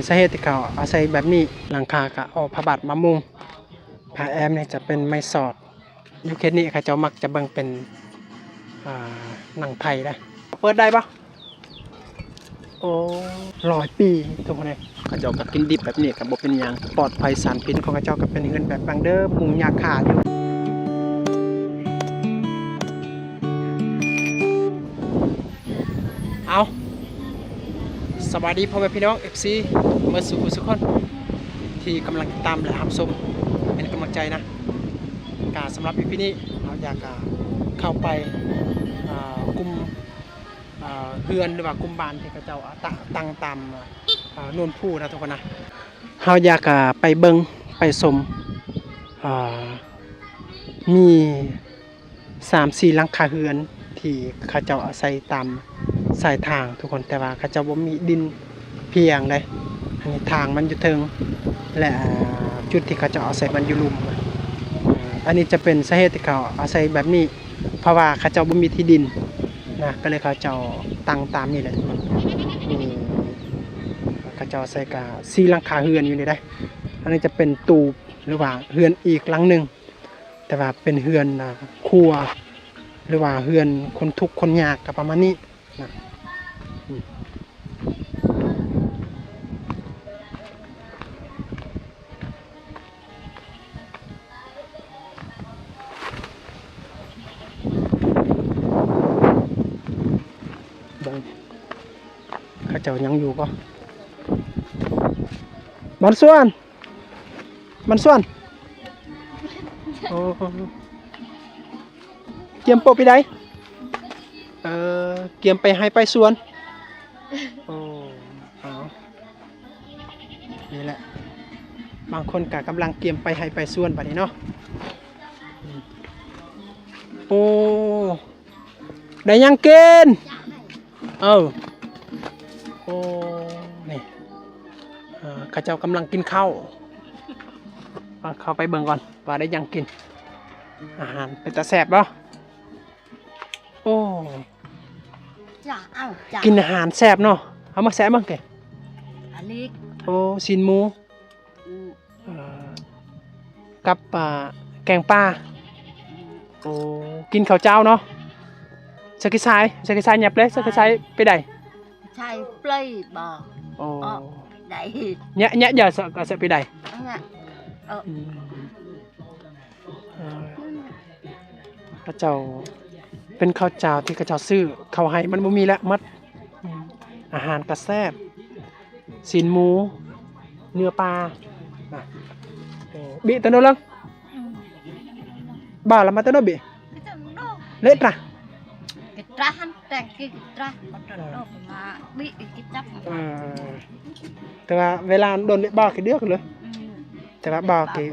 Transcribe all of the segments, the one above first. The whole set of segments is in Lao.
ສາເຫດທີ່ເຂົາອາໄສແບບນີ້ ຫຼັງຄາກະເອົາຜ້າບາດມາມຸງ ຜ້າແອ້ມນີ້ຈະເປັນໄມ້ສອດ. ຢູ່ເຂດນີ້ເຂົາເຈົ້າມັກຈະເບິ່ງເປັນ ອ່າ ໜັງໄທເດ້. ເປີດໄດ້ບໍ່? ໂອ້ ຮ້ອຍປີ ທຸກຄົນເອີຍ. ເຂົາເຈົ້າກໍກິນດິບແບບນີ້ກໍບໍ່ເປັນຫຍັງ ປອດໄພສານພິດ. ຂອງເຂົາເຈົ້າກໍເປັນເຮືອນແບບດັ້ງເດີມ ມຸງຫຍ້າຄາຢູ່. ເອົາ ສະບາຍດີພໍ່ແມ່ພີ່ນ້ອງ ເອັຟຊີ ເໝິດສູ່ຜູ້ສູ່ຄົນ ທີ່ກຳລັງຕິດຕາມ ແລະ ຮັບຊົມເປັນກຳລັງໃຈນະ. ກະສຳລັບອີພີນີ້ ເຮົາຢາກ ອ່າ ເຂົ້າໄປ ອ່າ ກຸ່ມ ອ່າ ເຮືອນ ຫຼືວ່າກຸ່ມບ້ານທີ່ເຂົາເຈົ້າ ອ່າ ຕະ ຕັ້ງຕາມ ອ່າ ໂນນພູນະທຸກຄົນນະ. ເຮົາຢາກ ອ່າ ໄປເບິ່ງໄປຊົມ ອ່າ ມີ ສາມສີ່ຫຼັງຄາເຮືອນທີ່ເຂົາເຈົ້າອາໄສຕາມສາຍທາງທຸກຄົນ ແຕ່ວ່າເຂົາເຈົ້າບໍ່ມີດິນພຽງເດ້. ອັນນີ້ທາງມັນຢູ່ເທິງ ແລະ ອ່າ ຈຸດທີ່ເຂົາເຈົ້າອາໄສມັນຢູ່ລຸ່ມ. ອັນນີ້ຈະເປັນສາເຫດທີ່ເຂົາອາໄສແບບນີ້ ເພາະວ່າເຂົາເຈົ້າບໍ່ມີທີ່ດິນນະ ກໍເລີຍເຂົາເຈົ້າຕັ້ງຕາມນີ້ແຫຼະ. ນີ້ເຂົາເຈົ້າອາໄສກະສີ່ຫຼັງຄາເຮືອນຢູ່ນີ້ເດ້. ອັນນີ້ຈະເປັນຕູບ ຫຼືວ່າເຮືອນອີກຫຼັງໜຶ່ງ ແຕ່ວ່າເປັນເຮືອນ ອ່າ ຄົວ ຫຼືວ່າເຮືອນຄົນທຸກຄົນຍາກ ກໍປະມານນີ້ນະ. ອືມ ເບິ່ງ ເຂົາເຈົ້າຍັງຢູ່ບໍ່? ບ້ານສວນ ມັນສວນ ໂອ້ ກຽມໂປະປີໃດ? ເອີ ກຽມໄປໄຮ່ໄປສວນ. ໂອ້ ເອົາ ນີ້ແຫຼະ ບາງຄົນກະກຳລັງກຽມໄປໄຮ່ໄປສວນບັດນີ້ເນາະ. ໂອ້ ໄດ້ຫຍັງກິນ? ເອີ ໂອ້ ນີ້ ເອີ ເຂົາເຈົ້າກຳລັງກິນເຂົ້າ ເຂົ້າໄປເບິ່ງກ່ອນວ່າໄດ້ຫຍັງກິນ. ອາຫານເປັນຕາແຊບບໍ່? ໂອ້ ຈ້າ ເອົາ ກິນອາຫານແຊບເນາະ. ເອົາມາແຊະເບິ່ງເກ ອັນນີ້ ໂອ້ ຊີ້ນໝູ ອືມ ເອີ ກັບ ອ່າ ແກງປາ. ໂອ້ ກິນເຂົ້າເຈົ້າເນາະ. ສະກິຊາຍ ສະກິຊາຍຫຍັບເລີຍ ສະກິຊາຍໄປໃດ? ໃສ່ເປີບໍ່? ໂອ້ ເອີ ໄດ້ ຍະ ຍະ ຢາສະ ກະສະໄປໃດ? ອືມ ເອີ ເຂົາເຈົ້າ ເປັນເຂົ້າເຈົ້າທີ່ເຂົາເຈົ້າຊື້ ເຂົ້າໄຮ່ມັນບໍ່ມີແລ້ວໝົດ. ອືມ ອາຫານກະແຊບ ຊີ້ນໝູ ເນື້ອປານະ. ເອີ ບິຕະໂນເລິງ ອືມ ບາລະມາຕະໂນບິ ເລຕຣາ ເລຕຣາຫັ້ນແຕ່ງກິນຕຣາ ມາຕະໂນມາບິກິນຈັບ. ເອີ ແຕ່ວ່າເວລາດົນເລບາກິເດືອກເລີຍ. ອືມ ແຕ່ວ່າບາກິ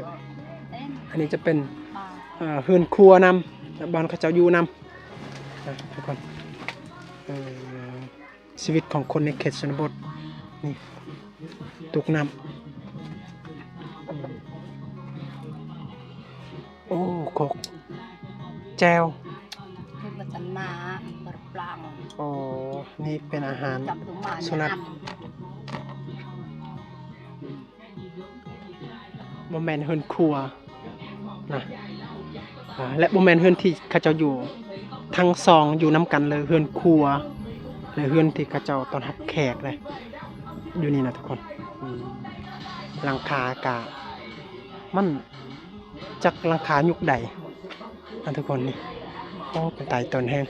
ອັນນີ້ຈະເປັນ ເອີ ເຮືອນຄົວນຳ ບ່ອນເຂົາເຈົ້າຢູ່ນຳ ນະ ທຸກຄົນ. ເອີ ຊີວິດຂອງຄົນໃນເຂດຊົນນະບົດນີ້ ຕົກນ້ຳ. ໂອ້ ຄົກ ແຈ່ວ ຄືມັນຕະມາ ປາປາງ. ໂອ້ ນີ້ເປັນອາຫານສຸນັກ. ບໍ່ແມ່ນເຮືອນຄົວນະ ອ່າ ແລະ ບໍ່ແມ່ນເຮືອນທີ່ເຂົາເຈົ້າຢູ່ທັງສອງຢູ່ນຳກັນເລີຍ ເຮືອນຄົວ ແລະ ເຮືອນທີ່ເຂົາເຈົ້າຕ້ອນຮັບແຂກເລີຍ ຢູ່ນີ້ນະທຸກຄົນ. ອືມ ຫຼັງຄາກະ ມັນຈັກຫຼັງຄາຍຸກໃດນະທຸກຄົນນີ້. ໂອ້ ເປັນຕາຍຕົນແຮງ.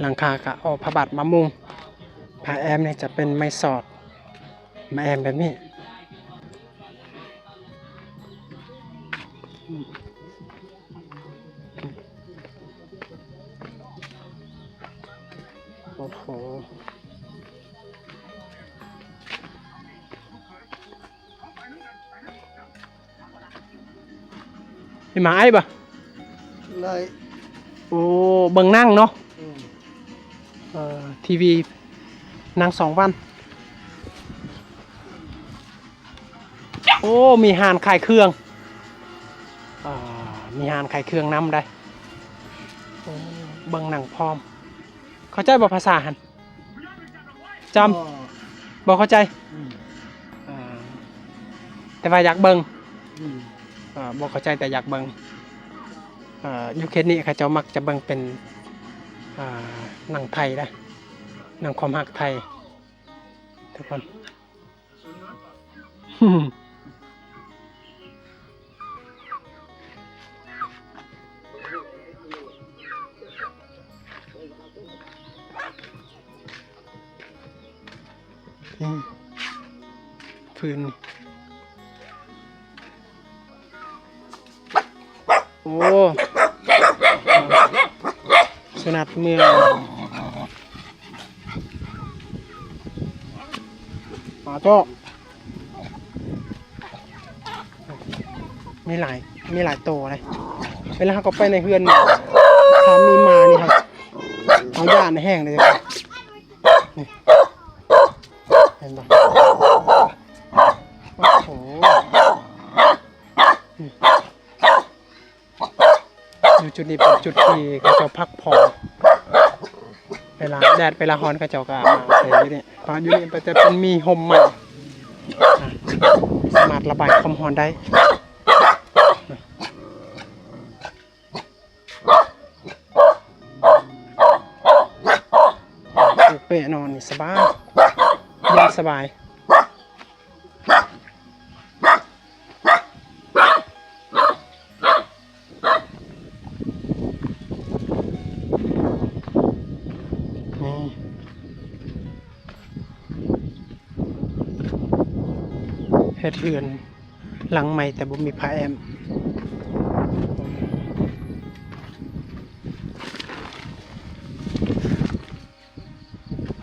ຫຼັງຄາກະເອົາຜ້າບາດມາມຸງ ຜ້າແອ້ມນີ້ຈະເປັນໄມ້ສອດ ມາແອ້ມແບບນີ້. ໂອ້ໂຫ. ມີໝາໄອບໍ່? ໄດ້. ໂອ້ ເບິ່ງໜັງເນາະ. ອືມ ເອີ ທີວີ ໜັງສອງວັນ. ໂອ້ ມີຮ້ານຂາຍເຄື່ອງ. ອ່າ ມີຮ້ານຂາຍເຄື່ອງນຳໄດ໋. ໂອ້ ເບິ່ງໜັງພ້ອມ. ເຂົ້າໃຈບໍ່ພາສາຫັ້ນ? ຈຳ ບໍ່ ບໍ່ເຂົ້າໃຈ? ອືມ ເອີ ແຕ່ວ່າຢາກເບິ່ງ. ອືມ ເອີ ບໍ່ເຂົ້າໃຈແຕ່ຢາກເບິ່ງ. ເອີ ຢູ່ເຂດນີ້ເຂົາເຈົ້າມັກຈະເບິ່ງເປັນ ເອີ ໜັງໄທນະ ໜັງຄວາມຮັກໄທ ທຸກຄົນ. ອືມ ພື້ນນີ້ ໂອ້ ສຸນັດເມືອງ ປາໂຕ ມີຫຼາຍ ມີຫຼາຍໂຕເລີຍ. ເວລາເຮົາເຂົ້າໄປໃນເຮືອນ ຖ້າມີໝານີ້ ເຮົາ ເຮົາຢ້ານແຮງເລີຍ. ນີ້ ເຫັນບໍ່? ໂອ້ໂຫ ນີ້ ຢູ່ຈຸດນີ້ເປັນຈຸດທີ່ເຂົາເຈົ້າພັກຜ່ອນ ເວລາແດດເວລາຮ້ອນເຂົາເຈົ້າກໍອາບນ້ຳໃສ່ຢູ່ນີ້ ເພາະຢູ່ນີ້ມັນຈະເປັນມີຮົ່ມໄມ້ ສາມາດລະບາຍຄວາມຮ້ອນໄດ້. ປູກເປ້ນອນນີ້ສະບາຍ ເຢັນສະບາຍ. ນີ້ ເຮັດເຮືອນຫຼັງໃໝ່ແຕ່ບໍ່ມີຜ້າແອ້ມ.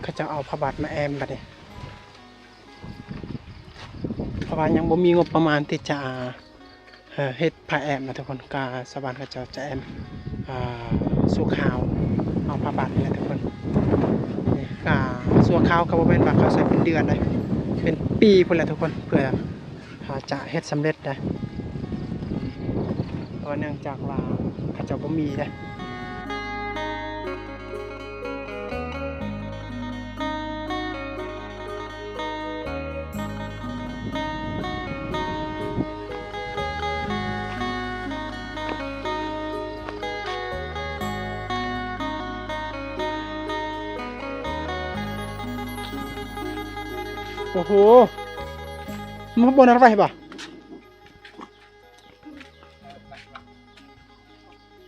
ເຂົາເຈົ້າເອົາຜ້າບາດມາແອ້ມບັດນີ້ ເພາະວ່າຍັງບໍ່ມີງົບປະມານທີ່ຈະ ເອີ ເຮັດຜ້າແອ້ມນະທຸກຄົນ. ກະຊາວບ້ານເຂົາເຈົ້າຈະແອ້ມ ອ່າ ຊົ່ວຄາວ ເອົາຜ້າບາດນີ້ແຫຼະທຸກຄົນ. ນີ້ກະຊົ່ວຄາວ ກະບໍ່ແມ່ນວ່າເຂົາໃຊ້ເປັນເດືອນເດ້ ເປັນປີພຸ້ນແຫຼະທຸກຄົນ ເພື່ອ ຖ້າຈະເຮັດສຳເລັດໄດ້ ເພາະວ່າເນື່ອງຈາກວ່າເຂົາເຈົ້າບໍ່ມີເດ້. ໂອ້ໂຫ ມາບ່ອນນັ້ນໄປບໍ່?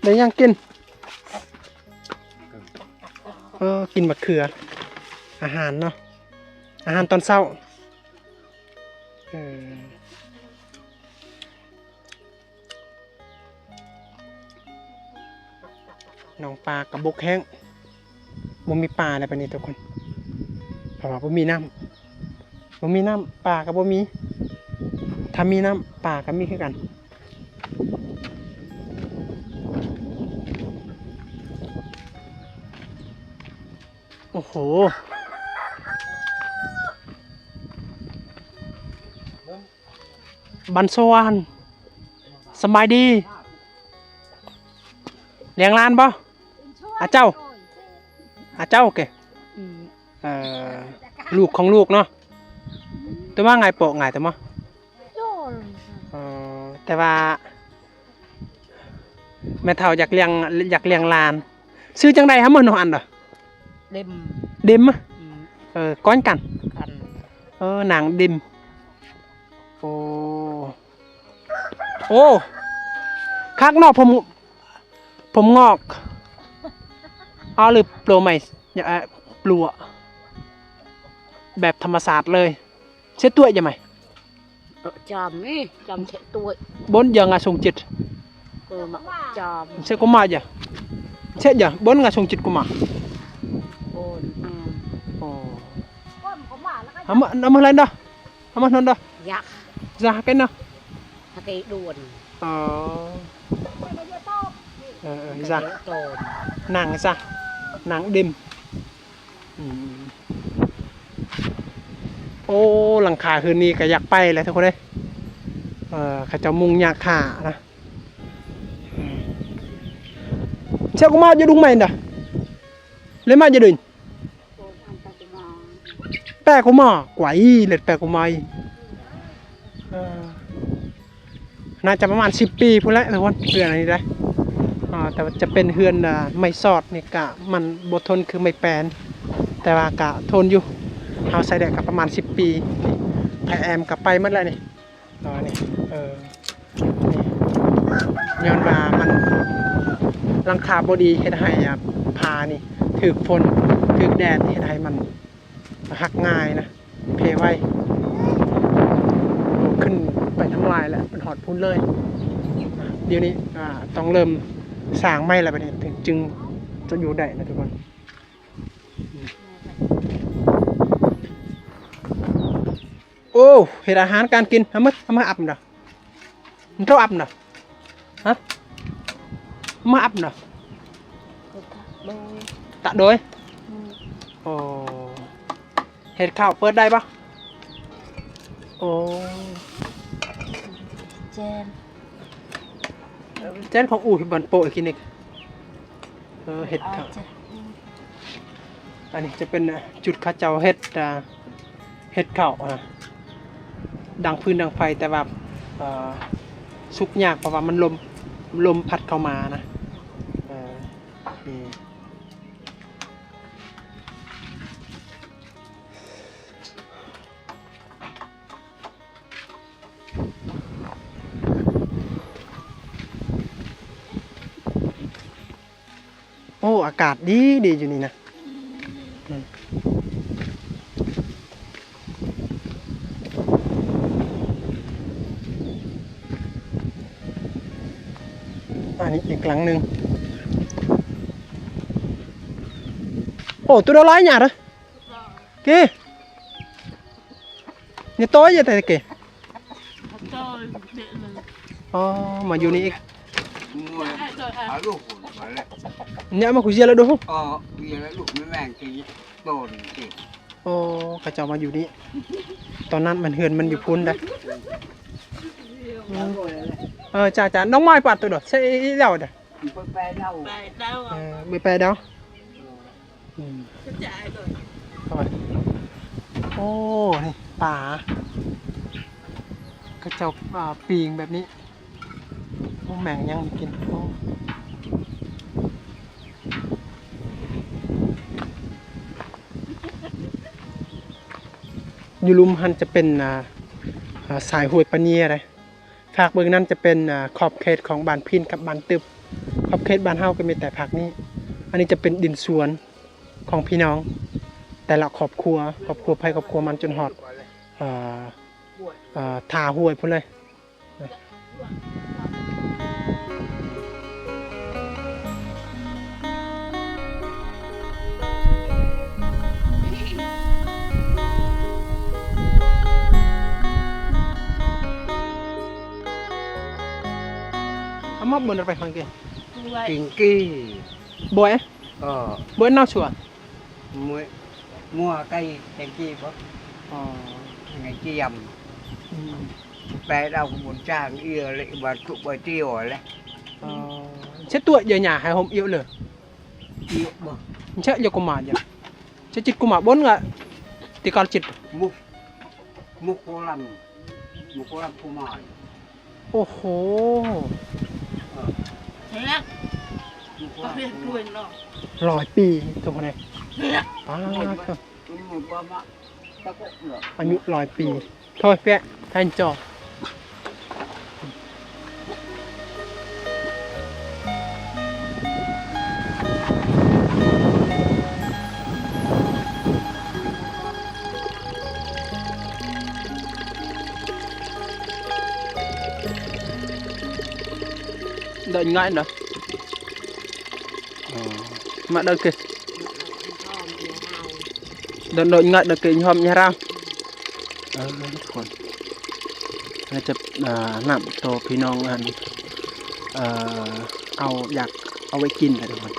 ໄດ້ຫຍັງກິນ? ເອີ ກິນໝາກເຂືອ ອາຫານເນາະ ອາຫານຕອນເຊົ້າ. ເອີ ໜອງປາກະບົກແຮງ ບໍ່ມີປາແລ້ວບາດນີ້ທຸກຄົນ ເພາະວ່າບໍ່ມີນ້ຳ ບໍ່ມີນ້ຳ ປາກະບໍ່ມີ ຖ້າມີນ້ຳ ປາກະມີຄືກັນ. ໂອ້ໂຫ ບັນສະຫວານ ສະບາຍດີ ລ້ຽງຫຼານບໍ່? ອາເຈົ້າ ອາເຈົ້າເກ ອືມ ເອີ ລູກຂອງລູກເນາະ ແຕ່ວ່າງ່າຍເປາະງ່າຍແຕ່ມາ ເອີ ແຕ່ວ່າ ແມ່ເຖົ້າຢາກລ້ຽງ ຢາກລ້ຽງຫຼານ ຊື່ຈັ່ງໃດຫາ ມະໂນອັນດາ? ເດັມ ເດັມ ອືມ ເອີ ກ້ອນກັນ ກັນ ເອີ ນາງເດັມ ໂອ້ ໂອ້ ຄັກເນາະ ຜົມ ຜົມງອກ ເອົາ ຫຼື ໂປລະໃໝ່ ເອີ ໂປລະ ແບບທຳມະຊາດເລີຍ ເຊຕວຍຈະໄໝ ຈຳນີ້ ຈຳເຊຕວຍ ບົນຢາງາຊົງຈິດ ເອີ ມາຈຳ ເຊກຸມາຈະ ເຊຈະ ບົນງາຊົງຈິດກຸມາ ໂອ້ ອືມ ໂອ້ ອາມາ ອາມາລາຍດາ ອາມານອນດາ ຢາກ ຈະຫາກັນນະ ຫາໄກດ່ວນ ອໍ ເອີ ເອີ ຈະ ນາງຈະ ນາງເດັມ ອືມ ໂອ້ ຫຼັງຄາເຮືອນນີ້ກະຢາກໄປແຫຼະທຸກຄົນເອີຍ ເອີ ເຂົາເຈົ້າມຸງຫຍ້າຄານະ ເຊາະກະມາຢູ່ດຸງໃໝ່ດາ Lét mah jadin? Pé kuມາ ກວາຍເລັດແປກູມາ. ເອີ ໜ້າຈະປະມານສິບປີພຸ້ນແຫຼະທຸກຄົນ ເຮືອນອັນນີ້ໄດ໋. ອ່າ ແຕ່ວ່າຈະເປັນເຮືອນ ອ່າ ໄມ້ສອດນີ້ກະມັນບໍ່ທົນຄືໄມ້ແປນ ແຕ່ວ່າກະທົນຢູ່. ເຮົາໃຊ້ໄດ້ກະປະມານສິບປີ. ໄຜແອມກະໄປໝົດແລ້ວນີ້. ອໍ ນີ້ ເອີ ນີ້ ຍ້ອນວ່າມັນຫຼັງຄາບໍ່ດີ ເຮັດໃຫ້ ອ່າ ຜ້ານີ້ຖືກຝົນ ຖືກແດດ ເຮັດໃຫ້ມັນຫັກງ່າຍນະ ເພໄວ. ໂອ້ ຂຶ້ນໄປທາງລາຍແລ້ວ ມັນຮອດພຸ້ນເລີຍ. ດຽວນີ້ ອ່າ ຕ້ອງເລີ່ມສ້າງໃໝ່ແລ້ວ ບາດນີ້ ເຖິງ ຈຶ່ງຈະຢູ່ໄດ້ນະທຸກຄົນ. ໂອ້ ເຮັດອາຫານການກິນ ເອົາມາ ເອົາມາອັບດອກ. ມັນເທົ່າອັບດອກ. ຮະ ເອົາມາອັບດອກ. ຕະໂດຍ. ອືມ ໂອ້ ເຮັດເຂົ້າເປີດໄດ້ບໍ່? ໂອ້ ແຈນ ແຈນຂອງອູ່ ເຮັດບານໂປະກິນນີ້. ເອີ ເຮັດເຂົ້າ. ອັນນີ້ຈະເປັນ ອ່າ ຈຸດເຂົາເຈົ້າເຮັດ ອ່າ ເຮັດເຂົ້າ ອ່າ ດັງຟືນດັງໄຟ ແຕ່ວ່າ ເອີ ສຸກຍາກ ເພາະວ່າມັນລົມ ລົມພັດເຂົ້າມານະ. ເອີ ນີ້ ໂອ້ ອາກາດດີດີຢູ່ນີ້ນະ. ອືມ ອັນນີ້ອີກຫຼັງໜຶ່ງ. ໂອ້ ໂຕໃດຫຼາຍຫຍາດ. ເກ ນີ້ໂຕຢູ່ແຕ່ເກ. ອໍ ມາຢູ່ນີ້ອີກ. ເນຍມາຄຸເຊຍລະດູ. ອໍ ເຂົາເຈົ້າມາຢູ່ນີ້. ຕອນນັ້ນມັນເຮືອນມັນຢູ່ພຸ້ນໄດ໋. ເອີ ຈ້າໆ ນ້ອງມາຍປາດໂຕດອກ ໃສ່ເຫຼົ່າດາ. ເອີ ເບີແປດາວ. ອືມ ໂອ້ຍ ໂອ້ ນີ້ປາ ເຂົາເຈົ້າ ອ່າ ປີ້ງແບບນີ້. ໂອ້ ແມງຍັງກິນ. ໂອ້ ຢູ່ລຸ່ມຫັ້ນຈະເປັນ ອ່າ ອ່າ ສາຍຫ້ວຍປາເນຍເດ້. ຟາກເບື້ອງນັ້ນຈະເປັນ ອ່າ ຂອບເຂດຂອງບ້ານພີນກັບບ້ານຕຶບ. ຂອບເຂດບ້ານເຮົາກໍມີແຕ່ພາກນີ້. ອັນນີ້ຈະເປັນດິນສວນຂອງພີ່ນ້ອງແຕ່ລະຄອບຄົວ, ຄອບຄົວໃຜຄອບຄົວມັນ ຈົນຮອດ ເອີ ເອີ ທ່າຫ້ວຍພຸ້ນເລີຍ. ອາມາບົນໄປທາງເກ ກິງກີ ບົວ ເອີ ບົວນາວຊົວ ມົວ ມົວໄກ່ແຕງກີບໍ ອໍ ແຕງກີຢຳ ອືມ ແປດາວຂະບວນຈາງເອີເລ ບາດຄຸບາຕຽວແລະ ອໍ ເຊຕົວຍາຍາໃຫ້ຫົມອຽວເລີ ອຽວບໍ ເຊຍາກຸມາຍາ ເຊຈິດກຸມາບົນກະຕິການຈິດ ມຸ ມຸໂຄລຳ ມຸໂຄລຳກຸມາຍ ໂອ້ໂຫ ເອີ ແຊບ ມຸໂຄລຳກຸມາຍ ຮ້ອຍປີ ທຸກຄົນເອີຍ ແຊບ ປາດ ອາຍຸຮ້ອຍປີ ໂທດແປະ ແທນຈໍ ເດີນງ່າຍເນາະ ເອີ ມາເດີນຄື ເດີນ ເດີນງ່າຍ ເດີນເກງຫອມຍາລາວ ເອີ ທຸກຄົນ ແລ້ວຈະ ອ່າ ນຳຕໍ່ພີ່ນ້ອງອັນ ເອີ ເອົາ ຢາກເອົາໄວ້ກິນແຫຼະທຸກຄົນ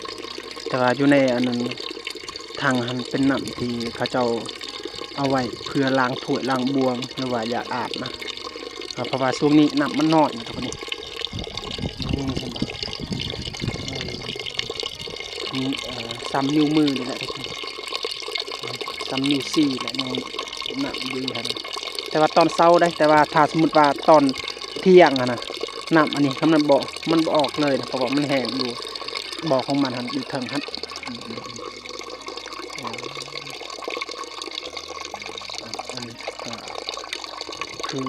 ແຕ່ວ່າຢູ່ໃນອັນນັ້ນ ຖັງຫັ້ນເປັນນ້ຳທີ່ເຂົາເຈົ້າເອົາໄວ້ເພື່ອລ້າງຖ້ວຍລ້າງບ່ວງ ຫຼືວ່າຢາກອາບນະ ເພາະວ່າຊ່ວງນີ້ນ້ຳມັນນ້ອຍນະທຸກຄົນນີ້ ນີ້ເຫັນບໍ່ ເອີ ມີ ເອີ ສ່ຳນິ້ວມືນີ້ແຫຼະທຸກຄົນ ສ່ຳນິ້ວຊີ້ແຫຼະ ຍັງນ້ຳຢູ່ຫັ້ນນະ. ແຕ່ວ່າຕອນເຊົ້າໄດ໋ ແຕ່ວ່າຖ້າສົມມຸດວ່າຕອນທ່ຽງຫັ້ນນະ ນ້ຳອັນນີ້ ຄັນມັນບໍ່ ມັນບໍ່ອອກເລີຍນະ ເພາະວ່າມັນແຫ້ງຢູ່ ບໍ່ຂອງມັນຫັ້ນຢູ່ເທິງຫັ້ນ. ອືມ ອັນນີ້ກໍຄື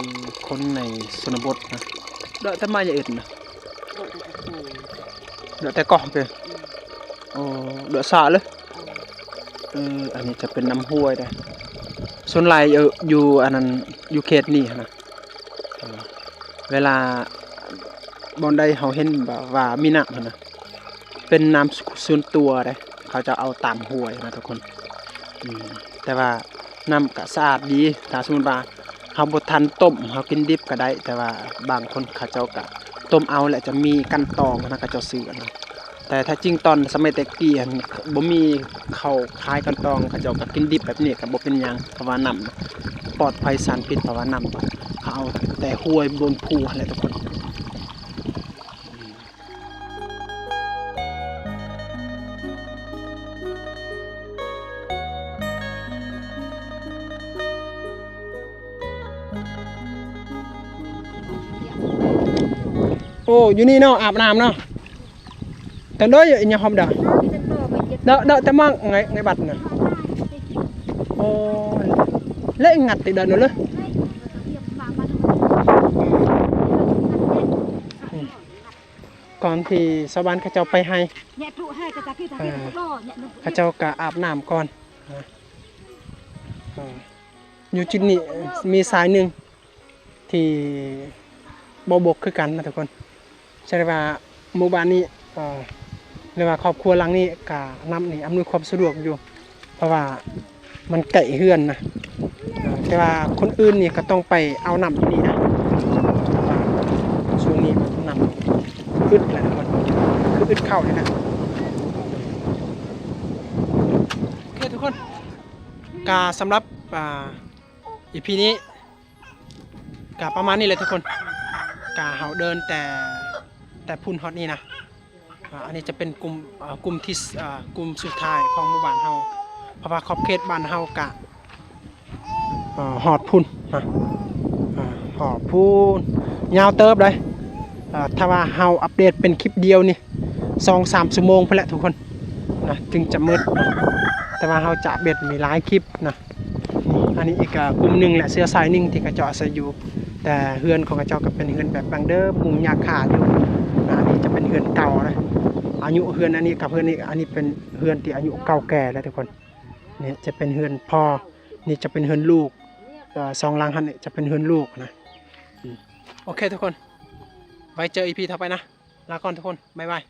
ຄົນໃນຊົນນະບົດນະ ເດາະແຕ່ມາຢ່າອື່ນນະ ເດາະແຕ່ກອງເດ້. ໂອ້ ເດາະສະເລີຍ. ເອີ ອັນນີ້ຈະເປັນນ້ຳຫ້ວຍເດ້ ສ່ວນຫຼາຍຢູ່ ຢູ່ອັນນັ້ນ ຢູ່ເຂດນີ້ຫັ້ນນະ. ເອີ ເວລາບ່ອນໃດເຮົາເຫັນແບບວ່າມີນ້ຳຫັ້ນນະ ເປັນນ້ຳສ່ວນຕົວເດ້ ເຂົາເຈົ້າເອົາຕາມຫ້ວຍນະທຸກຄົນ. ອືມ ແຕ່ວ່ານ້ຳກະສະອາດດີ ຖ້າສົມມຸດວ່າເຮົາບໍ່ທັນຕົ້ມ ເຮົາກິນດິບກະໄດ້ ແຕ່ວ່າບາງຄົນເຂົາເຈົ້າກະຕົ້ມເອົາ ແລະ ຈະມີກັ່ນຕອງຫັ້ນນະ ເຂົາເຈົ້າຊື້ຫັ້ນນະ. ແຕ່ແທ້ຈິງຕອນສະໄໝແຕ່ກີ້ຫັ້ນ ບໍ່ມີເຂົາຂາຍກັ່ນຕອງ ເຂົາເຈົ້າກະກິນດິບແບບນີ້ກະບໍ່ເປັນຫຍັງ ເພາະວ່ານ້ຳປອດໄພສານພິດ ເພາະວ່ານ້ຳເຂົາເອົາແຕ່ຫ້ວຍໂບນພູຫັ້ນແຫຼະທຸກຄົນ. ໂອ້ ຢູ່ນີ້ເນາະ ອາບນ້ຳເນາະ. Tao nói với nhau hôm đó. Đó, đó, tao mang ngay, ngay bật nè. Ôi. Lễ ngặt thì đợt nữa lắm. Ừ. Còn thì sao ban ເຂົາເຈົ້າໄປໄຮ່ ເອີ ເຂົາເຈົ້າກະອາບນ້ຳກ່ອນ. ເອີ ຢູ່ຈຸດນີ້ມີສາຍໜຶ່ງ ທີ່ບໍ່ບົກຄືກັນນະທຸກຄົນ. ສະແດງວ່າໝູ່ບ້ານນີ້ ເອີ ຫຼືວ່າຄອບຄົວຫຼັງນີ້ກະນ້ຳນີ້ອຳນວຍຄວາມສະດວກຢູ່ ເພາະວ່າມັນໃກ້ເຮືອນນະ. ເອີ ແຕ່ວ່າຄົນອື່ນນີ້ກະຕ້ອງໄປເອົານ້ຳຢູ່ນີ້ນະ ເພາະວ່າຊ່ວງນີ້ນ້ຳອຶດແຫຼະທຸກຄົນ ຄືອຶດເຂົ້ານີ້ນະ. ໂອເຄທຸກຄົນ ກະສຳລັບ ອ່າ ອີພີນີ້ ກະປະມານນີ້ແຫຼະທຸກຄົນ. ກະເຮົາເດີນແຕ່ ແຕ່ພຸ້ນຮອດນີ້ນະ. ອ່າ ອັນນີ້ຈະເປັນກຸ່ມ ອ່າ ກຸ່ມທີ່ ອ່າ ກຸ່ມສຸດທ້າຍຂອງໝູ່ບ້ານເຮົາ ເພາະວ່າຂອບເຂດບ້ານເຮົາກະ ອ່າ ຮອດພຸ້ນນະ ອ່າ ຮອດພຸ້ນ ຍາວເຕີບເດ້. ອ່າ ຖ້າວ່າເຮົາອັບເດດເປັນຄລິບດຽວນີ້ ສອງສາມຊົ່ວໂມງພຸ້ນແຫຼະທຸກຄົນນະ ຈຶ່ງຈະໝົດນະ. ແຕ່ວ່າເຮົາຈະອັບເດດມີຫຼາຍຄລິບນະ. ອັນນີ້ອີກ ອ່າ ກຸ່ມໜຶ່ງ ແລະ ເຊື້ອສາຍໜຶ່ງທີ່ເຂົາເຈົ້າອາໄສຢູ່ ແຕ່ເຮືອນຂອງເຂົາເຈົ້າກໍເປັນເຮືອນແບບດັ້ງເດີມ ມຸງຫຍ້າຄາຢູ່ນະ. ອັນນີ້ຈະເປັນເຮືອນເກົ່ານະ ອາຍຸເຮືອນອັນນີ້ກັບເຮືອນນີ້ ອັນນີ້ເປັນເຮືອນທີ່ອາຍຸເກົ່າແກ່ແລ້ວທຸກຄົນ. ນີ້ຈະເປັນເຮືອນພໍ່ ນີ້ຈະເປັນເຮືອນລູກ ເອີ ສອງຫຼັງຫັ້ນນີ້ຈະເປັນເຮືອນລູກນະ. ອືມ ໂອເຄທຸກຄົນ ໄວ້ເຈີອີພີຕໍ່ໄປນະ. ລາກ່ອນທຸກຄົນ ບາຍບາຍ.